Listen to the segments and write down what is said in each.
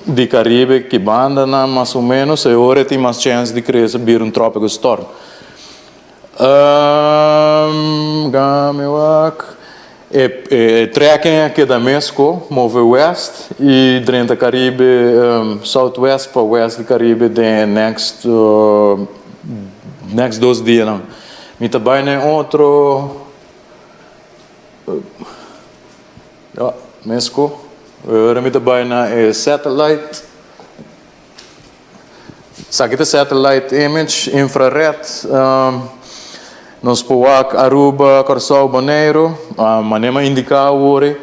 di Caribe ki bandanan mas o menos e ora e tin mas chèns di krese bira un tropical storm. Gami wak. E tracking a keda mesco, move west y drenta Caribe, southwest pa west di Caribe den e next next dos dianan. Mi ta bay na e otro, ya, mesco. Ahora mi ta bay na e satellite. Esaki ta satellite image infrared. Nos por wak Aruba, Kòrsou, Boneiru. Manera mi a indiká awor e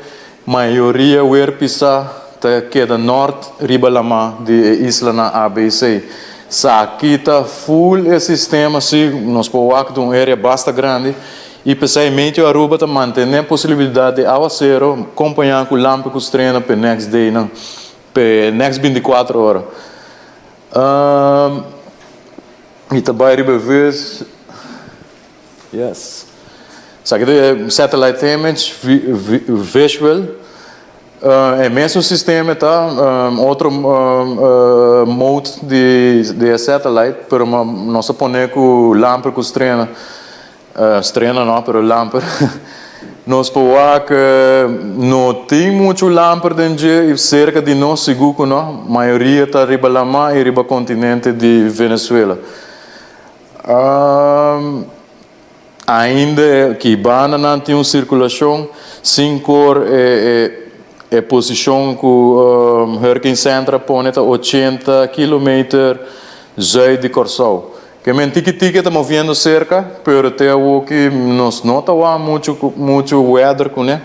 mayoria wer pisá ta keda nòrt riba lamá di e islanan ABC. Esaki ta full e sistema si nos por wak ta un area basta grandi i p'esei Meteo Aruba ta mantené posibilidat di awasero kompañá ku lampi ku strena p'e next daynan. P'e next 24 ora. Mi ta bai riba e vis. Yes. Esaki ta e satellite image visual. E mesun sistema ta otro mode di e satellite, pero nos a pone ku lamper ku strena. Strena no, pero lamper. Nos por wak no tin muchu lamper den dje i serka di nos sigur ku no. Mayoria ta riba lamá i riba kontinente di Venezuela. Ainda ki bandanan tin un sirkulashon sin kor e posishon ku Hurricane Center a pone ta 80 kilometer zuid di Kòrsou. Ke men tiki tiki ta moviendo serka, pero te awoki nos no ta wak muchu muchu weather kuné.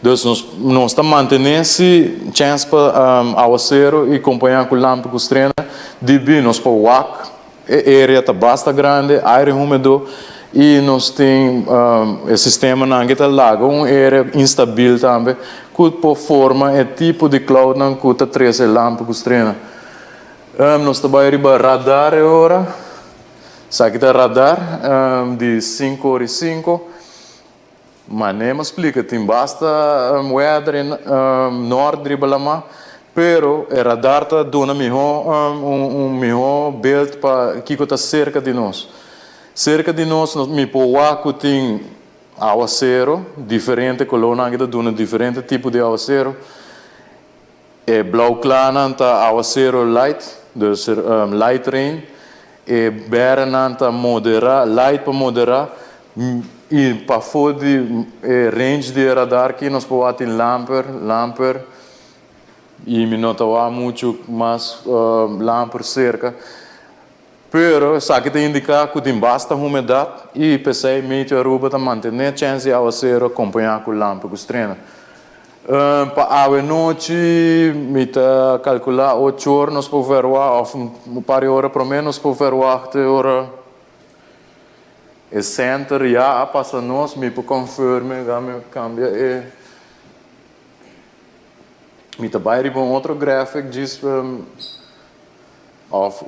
Dus nos nos ta mantené si chèns pa awasero i kompañá ku lampi ku strena dibí nos por wak e area ta basta grandi, aire humedo i nos tin e sistemanan ke ta laga un area instabil tambe ku por forma e tipo di cloudnan ku ta trese lampi ku strena. Nos ta bai riba radar e ora. Esaki ta radar di sinku ora i sinku. Manera mi a splika tin basta weather en nort riba lamá, pero e radar ta duna mihó un mihó beeld pa kiko ta serka di nos. Serka di nos mi por wak ku tin awasero, diferente kolónan aki ta duna diferente tipo di awasero. E blauw klanan ta awasero light, dus light rain. E bèrenan ta moderá, light pa moderá. I pafó di e range di e radar aki nos por wak tin lamper, lamper. I mi no ta wak muchu mas lamper serka. Pero esaki ta indiká ku tin basta humedat i p'esei Meteo Aruba ta mantené chèns di awasero akompañá ku lampi ku strena. Pa awe nochi mi ta kalkulá ocho or nos por verwagt òf un par di ora promé nos por verwagt e ora e center ya a pasa nos mi por konfirme mi kambia e mi ta bai riba un otro graphic djis. Of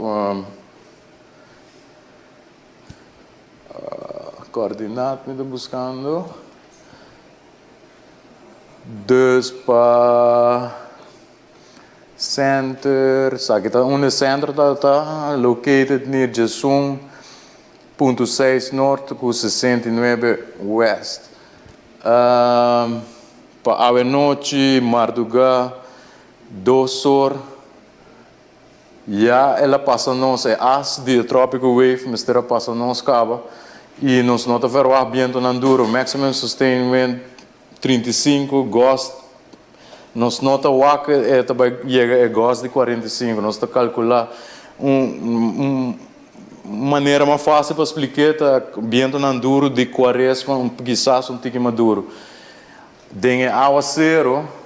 coordinaat mi ta buscando. Dus pa center, esaki ta unda e center ta ta located near 11.6 noord cu 69 west. Pa awe nochi marduga 2 or. Ya el a pasa nos e as di e tropical wave mester a pasa nos caba y nos no ta verwacht bientonan duro, maximum sustained wind 35 gust, nos no ta wak e ta bay yega e gust di 45, nos ta calcula un manera mas facil pa spliké ta bientonan duro di cuaresma kisas un tiki mas duro den e awacero.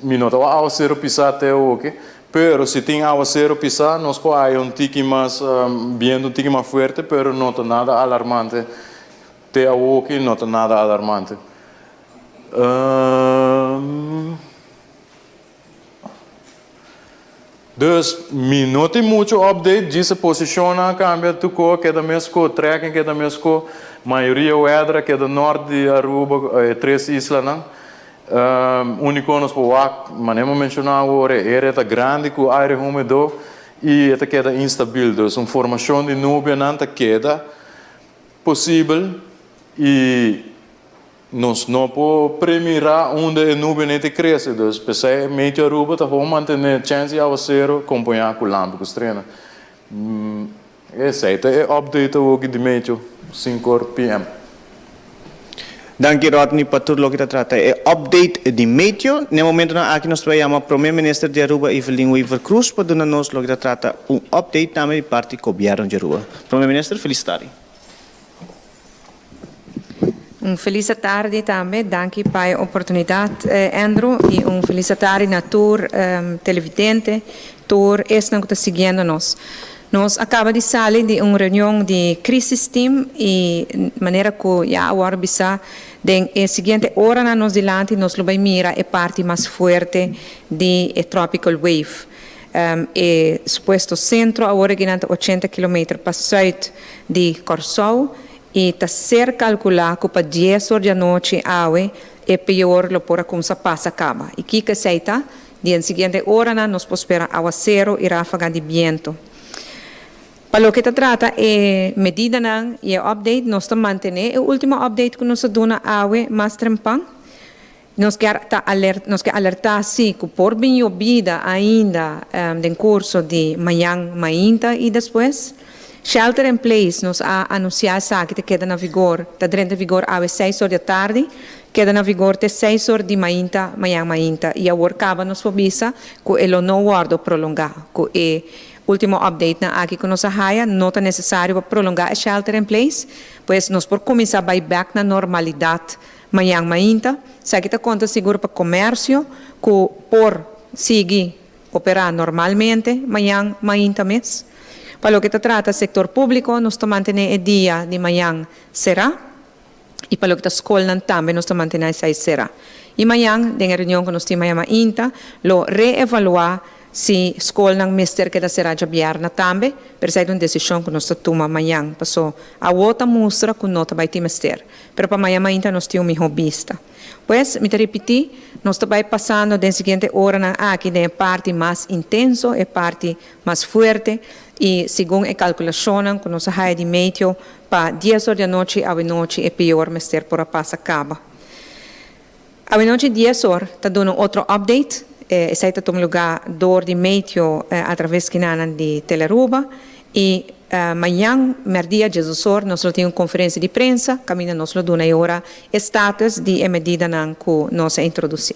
Mi no ta wak awasero pisá te awoke, pero si tin awasero pisá nos por haya un tiki mas bientu un tiki mas fuerte, pero no ta nada alarmante te awoke no ta nada alarmante. Dus mi no tin mucho update, djis e posishonnan a kambia tuko a keda mesko, tracking keda mesko, mayoria weather a keda nort di Aruba, e tres islanan. Úniko nos por wak, manera mi a menshoná awor, e area ta grandi ku aire húmedo i e ta keda instabil. Dus un formashon di nubianan ta keda posibel i nos no por premirá unda e nubianan ta krese. Dus p'esei Meteo Aruba ta gewoon mantené chèns di awaseru kompañá ku lampi ku strena. Esei ta e update awoki di Meteo sinkor PM. Danki Rodney pa tur loke ta trata e update di Meteo. Na e momentonan aki nos ta bai yama Prome Minister di Aruba Evelyn Wever Croes pa duna nos loke ta trata un update tambe di parti Gobierno di Aruba. Prome Minister, felis tardi. Un felis atardi tambe. Danki pa e oportunidat Andrew i un felis atardi na tur televidente, tur esnan ku ta siguiendo nos. Nos a kaba di sali di un reunion di crisis team i manera ku ya a wòrdu bisá den e siguiente oranan nos dilanti nos lo bai mira e parti mas fuerte di e tropical wave. E supuesto sentro awor akinan ta ochenta kilometer pa sùit di Kòrsou i ta ser kalkulá ku pa dies or di anochi awe e peor lo por a kumsa pasa kaba. I kiko esei ta? Den siguiente oranan nos por spera awaseru i ráfaga di bientu. Pa loke ta trata e medidanan i e update, nos ta mantené e último update ku nos a duna awe mas trempan. Nos kier ta nos ke alertá sí ku por bin yobida ainda den kurso di mañan mainta i despues. Shelter in place nos a anunsiá esaki ta keda na vigor, ta drenta vigor awe seis or di atardi, keda na vigor te seis or di mainta mañan mainta i awor kaba nos por bisa ku e lo no wòrdu prolongá. Ku e último updatenan aki ku nos a haya no ta nesesario pa prolongá e shelter in place, pues nos por kuminsá bai bèk na normalidat Mañan mainta, esaki ta konta sigur pa komersio ku por sigui operá normalmente mañan mainta mes. Pa loke ta trata sektor públiko nos ta mantené e dia di mañan será i pa loke ta skolnan tambe nos ta mantené esei será. I mañan den e reunion ku nos tin mañan mainta lo reevaluá Si skolnan mester keda será djabièrnè tambe, pero esei ta un desishon ku nos ta tuma mañan, paso awo ta mustra ku no ta bai tin mester. Pero pa mañan mainta nos tin un mihó bista. Pues, mi ta ripití, nos ta bai pasando den siguiente oranan aki den e parti mas intenso, e parti mas fuerte, i segun e kalkulashonnan ku nos a haya di meteo, pa dies or di anochi awenochi e pior mester por a pasa kaba. Awenochi dies or ta duna un otro update, esei ta tuma luga door di meteo atraves kinanan di Telearuba y mañan merdia diesdos or nos lo tin un conferencia di prensa caminda nos lo duna e ora e status di e medidanan cu nos a introduci.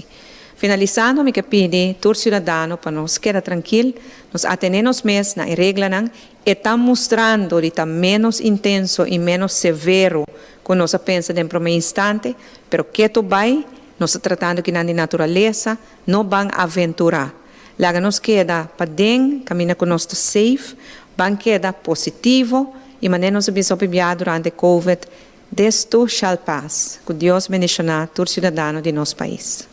Finalisando mi ke pidi tur ciudadano pa nos keda trankil, nos atene nos mes na e reglanan E ta mustrando di ta ménos intenso i ménos severo ku nos a pensa den promé instante, pero ketu bai, nos ta tratando kinan di naturalesa, no ban aventurá. Laga nos keda paden, kaminda ku nos ta safe, ban keda positivo i manera nos a bisa hopi bia durante Covid, This too shall pass. Ku Dios bendishoná tur siudadano di nos pais.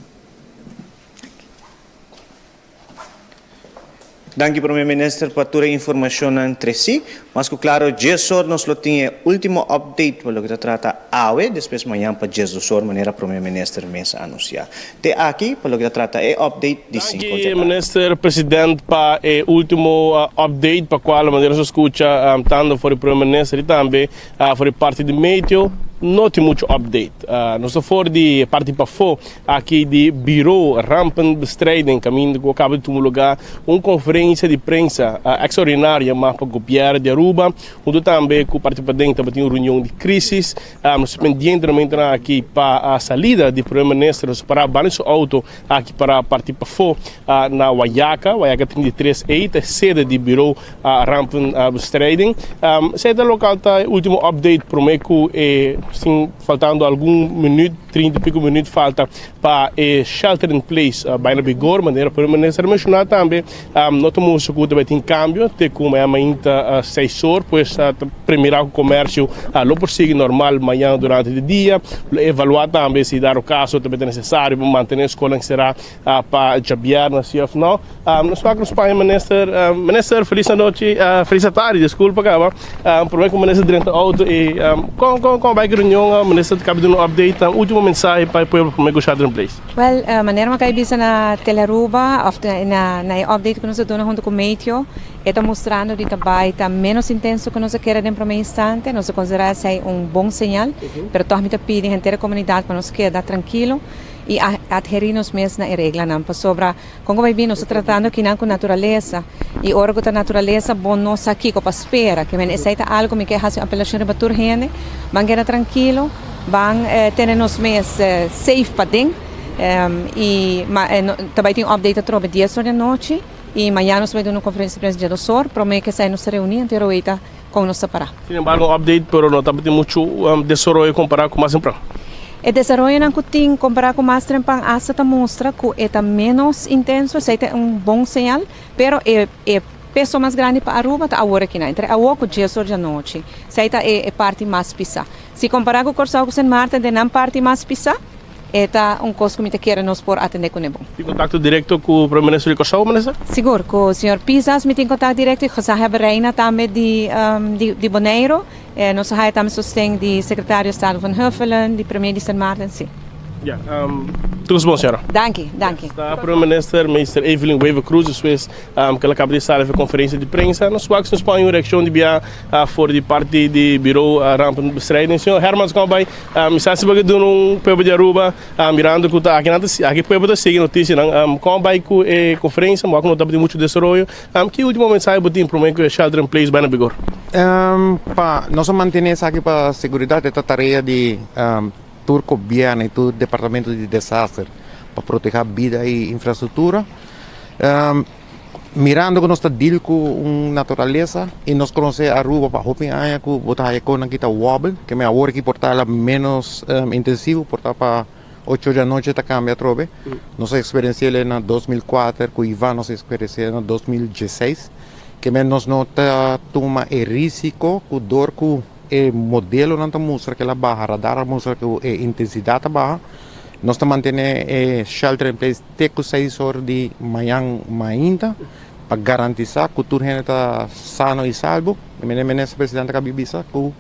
Danki Prome Minister pa tur e informacionnan treci. Mas cu claro djes or nos lo tin e ultimo update pa loke ta trata awe, despues mañan pa djesdos or manera Prome Minister mes a anuncia. Te aki pa loke ta trata e update di cinco Danki djatardi. Minister President pa e ultimo update pa cual manera nos a scucha tanto for di Prome Minister y tambe for di parti di Meteo no tin mucho update. Nos ta for di parti pafo Aki di Biro Rampenbestrijding kaminda ku a kaba di tuma lugá un konferensia di prensa ekstraordinario yamá pa Gobièrnu di Aruba huntu tambe ku parti paden tabatin un reunion di krisis. Nos ta pendiente na momentunan aki pa salida di Primer Minister. Nos a pará banda di su outo aki para parti pafó na Wayaca, Wayaca 33 E ta e sede di Biro Rampenbestrijding. Esei ta lokal ta e ultimo update promé ku e sin faltando algun minüt. Trinta i piko minüt falta pa e shelter in place bai na vigor. Manera Prome Minister a menshoná tambe, no ta mustra ku ta bai tin kambio te ku mañan mainta seis or. Pues ta premirá ku komersio lo por sigui normal mañan durante di dia. Lo evaluá tambe si dado kaso ta bai ta nesesario pa mantené skolnan será pa djabièrnè si òf no. Nos wak nos paña Minister. Minister, felis anochi, felis atardi, disculpa caba. Prome cu Minister drenta auto y con con con bai cu reunion, Minister ta caba di duna un update. Ultimo. Último mensahe pa e pueblo promé ku shelter in place. Well, manera mi a kai bisa na Telearuba of na e update ku nos a duna huntu ku Meteo, e ta mustrando di ta bai ta ménos intenso ku nos a kere den promé instante. Nos a konsiderá esei un bon señal, pero tòg mi ta pidi henter e komunidat pa nos keda trankilo i adherí nos mes na e reglanan, pasobra kon ku bai bin nos ta tratando akinan ku naturalesa i ora ku ta naturalesa bo no sa kiko pa spera. Ke men esei ta algu mi ke hasi un apelashon riba tur hende, ban keda trankilo, ban tene nos mes safe paden i ta bai tin un update atrobe dies or di anochi i mañana nos ta bai duna un konferensia di prensa dia dos or prome ke esei nos ta reuní anto e roeta kon nos ta pará. Sin embargo, un update pero no tabatin muchu desaroyo kompará ku mas tempran. E desaroyonan ku tin kompará ku mas trempan asta ta mustra ku e ta ménos intenso, esei ta un bon señal, pero e e peso mas grandi pa Aruba ta awor akinan, entre awor ku dies or djanochi. Esei ta e e parti mas pisá. Si kompará ku Kòrsou ku Sint Maarten den nan parti mas pisá, E ta un kos ku mi ta kere nos por atendé kuné bon. Tin kontakto direkto ku Prome Minister di Kòrsou, Minister? Sigur, ku señor Pisas mi tin kontakto direkto i Gezaghebber Reina tambe di di Boneiru. Nos a haya tambe sosten di Sekretario Estado Van Huffelen, di Premier di Sint Maarten, si. Ya, tur kos bon, señora. Danki, danki. Ta Prome Minister, Meester Evelyn Wever-Croes despues ku el a kaba di sali for e konferensia di prensa. Nos wak si nos por haña un reakshon di bia for di parti di Biro Rampenbestrijding. Señor Hermans, kon a bai? Mi sa si bo ke duna un pueblo di Aruba, mirando ku ta aki nan ta aki pueblo ta sigui notisianan, kon a bai ku e konferensia? Bo a ku no tabatin muchu desaroyo. Ki ultimo mensahe bo tin promé ku e shelter in place bai na bigor? Pa nos a mantené esaki pa seguridat e ta tarea di tur gobièrnu i tur departamento di desaster pa protehá bida i infrastruktura. Mirando ku nos ta deal ku un naturalesa i nos konosé Aruba pa hopi aña ku bo ta haya konan ki ta wòbel, ke men awor aki por ta la ménos intensivo, por ta pa ocho di anochi ta kambia atrobe. Nos a eksperensi'el na 2004 ku Ivan, nos a eksperensi'el na 2016, ke men nos no ta tuma e risiko ku dor ku e modelonan ta mustra ku el a baha, radar a mustra ku e intensidat a baha, nos ta mantené e shelter in place. Te ku seis or di mañan mainta pa garantisá ku tur hende ta sano i salbo. E mene Minister Presidente a bisa ku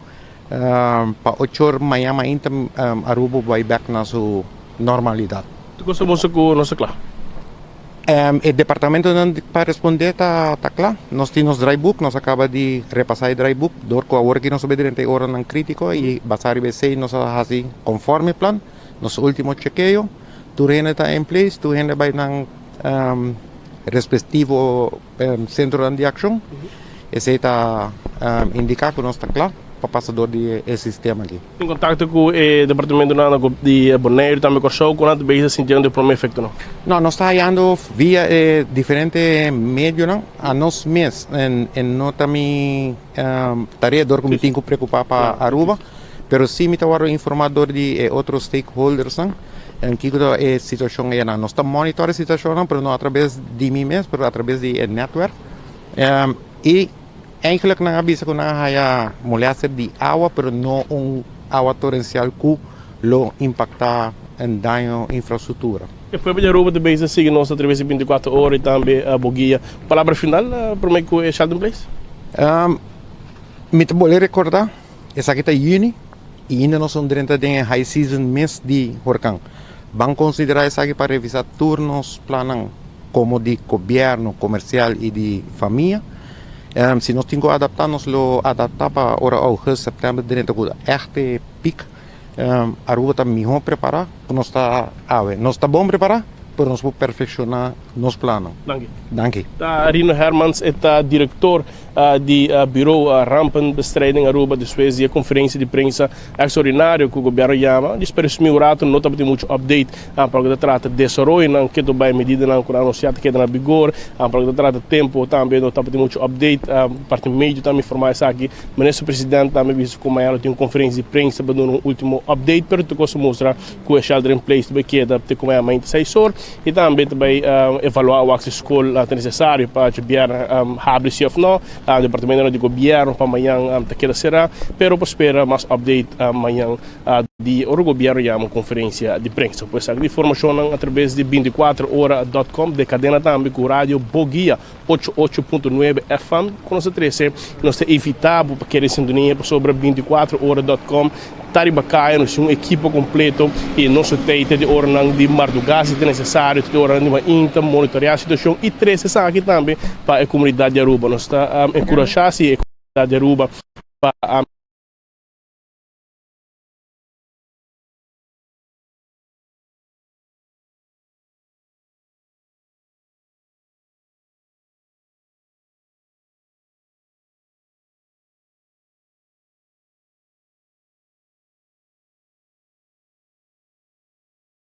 pa ocho or mañan mainta Aruba bai bek na su normalidat. Tur kos ta mustra ku nos ta kla? E departamentonan pa respondé ta kla. Nos tin nos draaiboek, nos a kaba di repasá e draaiboek dor ku awor aki nos ta bai drenta e oranan krítiko i basá riba esei nos a hasi konforme plan. Nos último chekeo, tur hende ta in place, tur hende bai nan respectivo centronan di accion. Esey ta indica cu nos ta cla pa pasa door di e sistema aki. Tin contacto cu e departamentonan di Boneiru tambe Corsou cu nan ta bezig sintiendo e prome efectonan? No, nos ta hayando via e diferente medionan a nos mes en no ta mi tarea door cu mi tin cu preocupa pa Aruba. Pero si mi ta wòrdu informá dor di e otro stakeholdersnan en kiko ta e situashon enan. Nos ta monitor e situashonnan pero no atrabes di mi mes pero atrabes di e netwerk. I eigenlijk nan a bisa ku nan a haya molèster di awa pero no un awa torensial ku lo impaktá en daño infrastruktura. E pueblo di Aruba ta bezig sigui nos atraves di 24 ora i tambe bo guia. Palabra final promé ku e shelter in place? Mi ta bolbe rekordá. Esaki ta yüni i ainda nos no drenta den e high season mes di horkan. Ban konsiderá esaki pa revisá tur nos plannan komo di gobièrnu, komersial i di famia. Si nos tin ku adaptá, nos lo adaptá pa ora ougùst, sèptèmber drenta ku ègt e pik. Aruba ta mihó prepará ku nos ta awe. Nos ta bon prepará, pero nos por perfekshoná nos plannan. Danki. Danki. Ta Rino Hermans, e ta direktor di Bureau Rampenbestrijding Aruba despues di e conferencia di prensa extraordinario cu gobierno yama. Di spera esmi un rato no tabatin mucho update pa loke ta trata desaroyonan ke ta bay medidanan cu nan anuncia ta keda na vigor. Pa loke ta trata tempo tambe no tabatin mucho update. Parti medio tambe informa esaki. Minister President tambe bisa cu mañana lo tin un conferencia di prensa pa duna un ultimo update pero tur cos ta mustra cu e shelter in place ta bay keda te cu mañana mainta seis or. I tambe ta bai evaluá wak si skol ta nesesario pa djabièrnè habri si òf nò. Departamentonan di gobièrnu pa mañan ta keda será, pero por spera mas update mañan di ora gobièrnu yama un konferensia di prensa. Por esaki di informashonnan atrabes di 24 ora dòt kòm, de kadena tambe ku Radio Boguia ocho ocho punto nuebe FM ku nos ta trese. Nos ta invitá bo pa keda en sintonia pasobra 24 ora dòt kòm. Ta riba kaya, nos tin un ekipo kompleto i nos lo tei te di oranan di mardugá si ta nesesario, te di oranan di mainta, monitoreá situashon i trese esaki tambe pa e komunidat di Aruba. Nos ta enkurashá si e komunidat di Aruba pa.